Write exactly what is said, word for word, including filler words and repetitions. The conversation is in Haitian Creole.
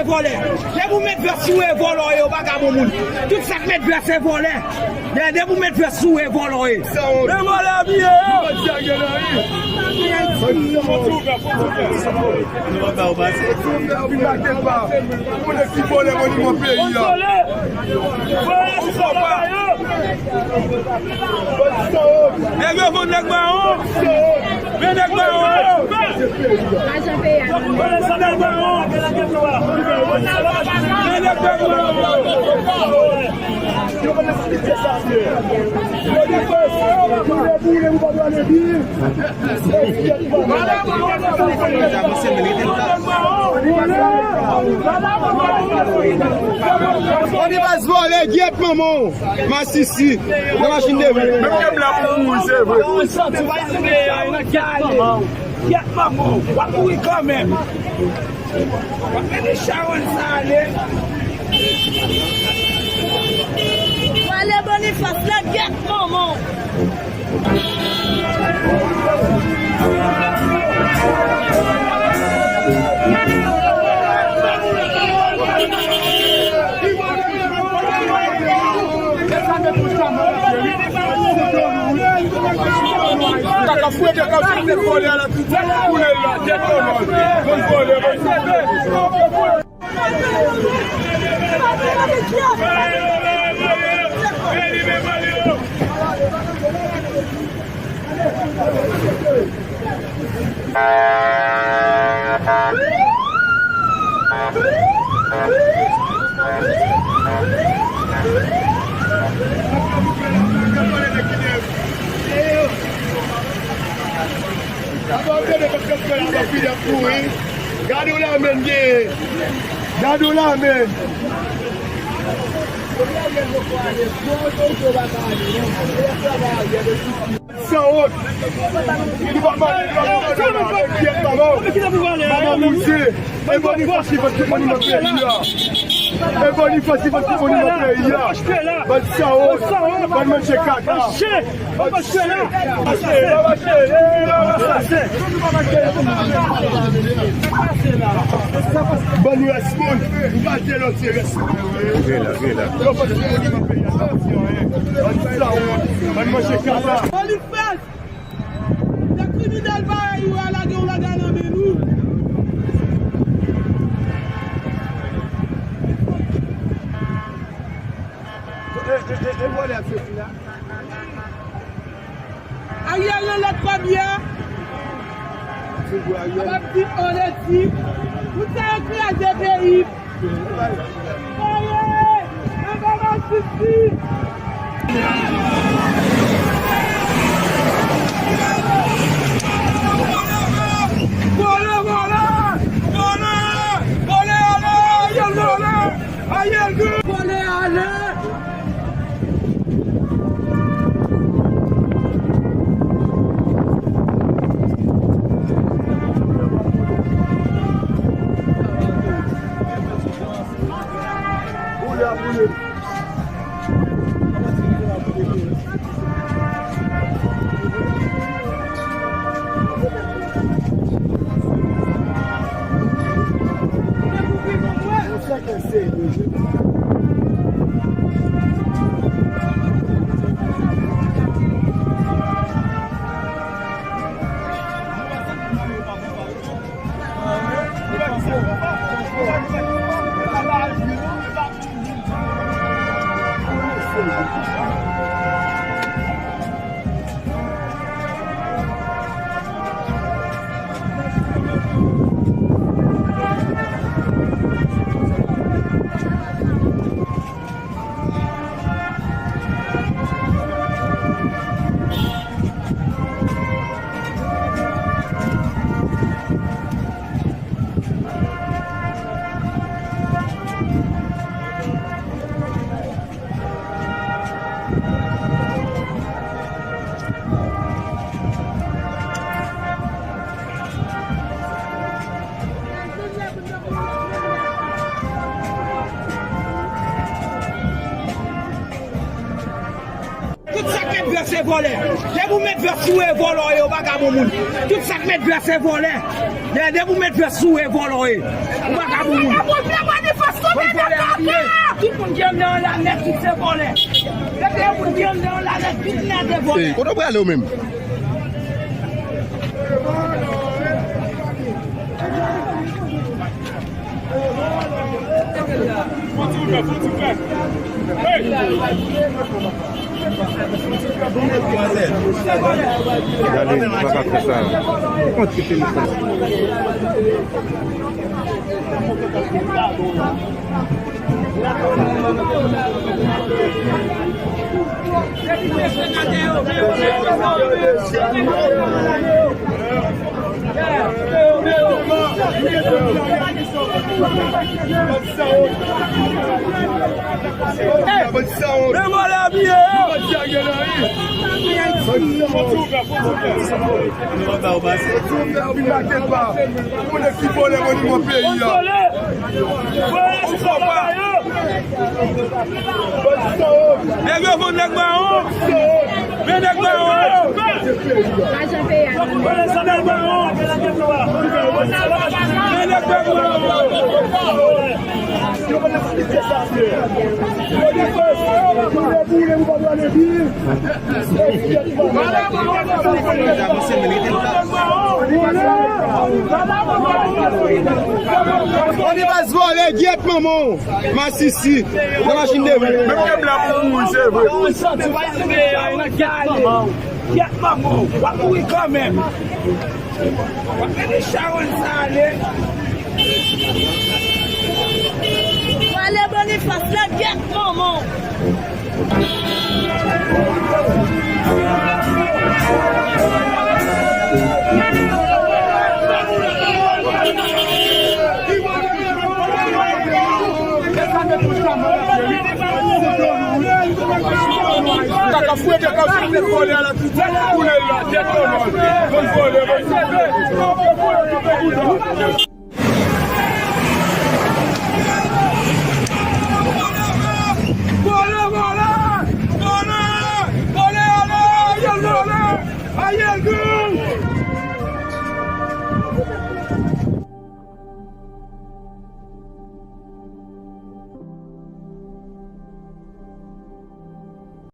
Vòlè. Depi w met vès sou e vòlè w ye, ou pa ka bon moun. Tout sa k met vès se vòlè. Depi w met vès sou e vòlè w ye. E vòlè abiye yo. Ou konnen ki vòlè monuman peyi a. Nèg yo vann nèg mawon. Men nèg mawon. Onibas vòlè, gyèt manman w. Masisi. Nan machin de vre. Menm ke blan pou mouri, se vre. Ou santi w pa nan peyi a, ou nan gyèt manman w. Gyèt manman w. W ap mouri kanmenm. W ap mennen chawony sa ale. Vòlè Bonifas la, gyèt manman w. Gade w la menm genyen. Gade w la menm. Sanwont. Nou pa mande dwa nou mande la. Pyèt manman w. Manman w bouje. E Bonifas ki vann tout monuman peyi a. E Bonifas ki vann tout monuman peyi a. Bann sanwont. Bann manje kaka. Bann chen. Bann rès moun. Nou pa te lòt se rès moun. Yo pa te monuman peyi a. Bann sanwont. Bann manje kaka. Boniface! Se kriminèl parèy ou a lage yon laga nan men nou. E, e, e, e vòlè ap soti la. Ariel nan lòt kòb ya. Ap ap di anleti. Moun sa yo kraze peyi. Vòlè, vòlè! Vòlè! Vòlè ale! Ariel vòlè! Ariel vòlè ale! Tout sa k met vès se vòlè. Depi w met vès sou e vòlè w ye, ou pa ka bon moun. Tout sa k met vès se vòlè. Depi w met vès sou e vòlè w ye. Ou pa ka bon moun. Ou pa ka bon moun, manifeste nan kaka. Tout moun ki anndan an la nèt, tout se vòlè. Depi yon moun ki anndan an la nèt, tout nèt se vòlè. Ey, kote w prale w menm? Gade, nou pa ka fè sa. Nèg yo vann nèg mawon. Men nèg mawon. Men nèg mawon. Bonifas vòlè, gyèt manman w. Masisi. Nan machin de vre. Menm ke blan pou mouri, se vre. Ou santi w pa vle gade. Gyèt manman w. W ap mouri kanmenm. W ap mete chawony sa ale. Vòlè Bonifas la, gyèt manman w. Kaka fouye, kaka fouye, vòlè a la, tout koule la, tèt anlè. Bon vòlè, bon vòlè.